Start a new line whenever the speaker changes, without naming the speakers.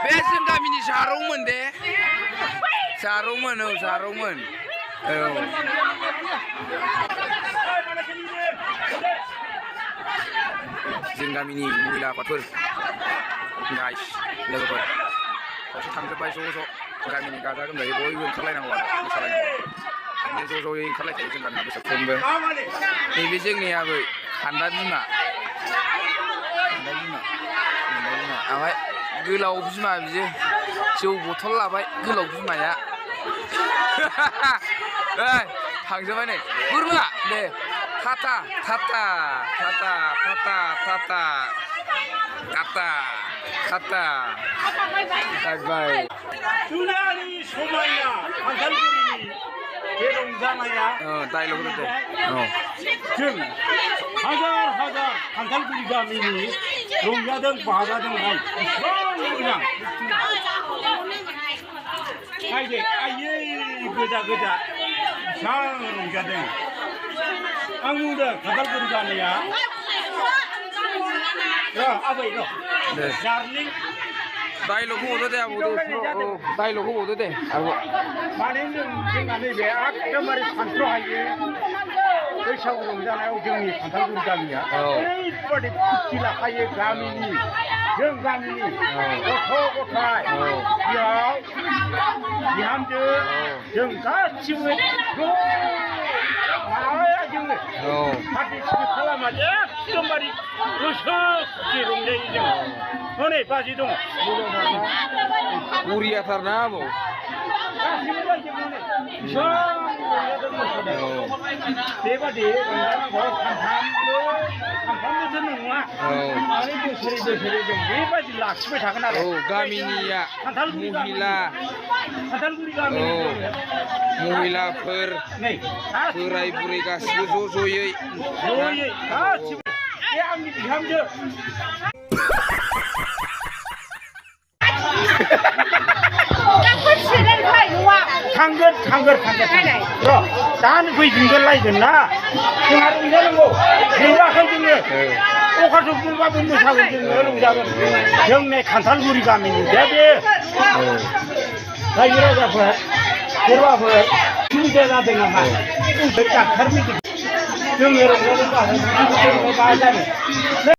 बे जों गामिनि जारौमोन दे जारौमोन औ जारौमोन औ जों गामिनि महिला आफादफोर गाइस लोगोफोर खावसे थांजोब्बाय ज' गामिनि गाजा गोमजायै बयबो ओंखारलायनांगौ आरो मोसालायनांगौ ज' ज'यै ओंखारलायखायो जों गामिनि बोसोरफ्रोमबो नैबे जोंनियाबो खान्दा बिमा ओमफ्राय गोलाव बिमा बियो जौ बथल लाबाय गोलाव बिमाया थांजोब्बाय नै बोरमा दे टाटा टाटा टाटा टाटा टाटा टाटा टाटा बाय बाय
दुनियानि समायना खान्थालगुरिनि बे रंजानाया
डायलग होदो
जों हाजार हाजार खान्थालगुरि गामिनि रंजादों बाजादोंहाय बेसेबां मोजां नायदो आयै गोजा गोजा बेसेबां रंजादों आं बुंदों खान्थालगुरि गामिया आबै डार्लिं
डायलग होबावदो दे आबौ डायलग होबावदो दे
माने जोंना नैबे एकदमबारे सानथ्र'हायै बैसागु रंजानायाव जोंनि खान्थालगुरि गामिया ओरैबादि फुरथि लाखायो गामिनि जों गामिनि गथ' गथाय बेयाव बिहामजो जों गासिबो माबाया जोङो पार्टिसिपेट खालामा एकदमबारे गोसो खुसि रंजायो जों हनै बाजै दङ
उरियाथारना आबौ
गासिबो रायजोखौनो बेबादि रंजानांगौ सानफ्रामबोथ' नङा माने बोसोरै बोसोरै जों बेबादि लाखिबाय थागोन आरो
गामिनिया
खान्थालगुरि गामिनि
महिलाफोर बोराय बुरै गासिबो ज'यै
गासिबो बे आंनि बिहामजो थांगोन र' दानो फैफिनगोनलायगोन ना जोंहा रंजानांगौ गैयाखै जोङो अखाजों बुंबाबो मोसागोन जोङो रंजागोन जोंनि खान्थालगुरि गामिनि दे बे रायजो राजाफोर सोरबाफोर सुबिदा जादों नामा डाक्टार जोङो रंजानो मा जानो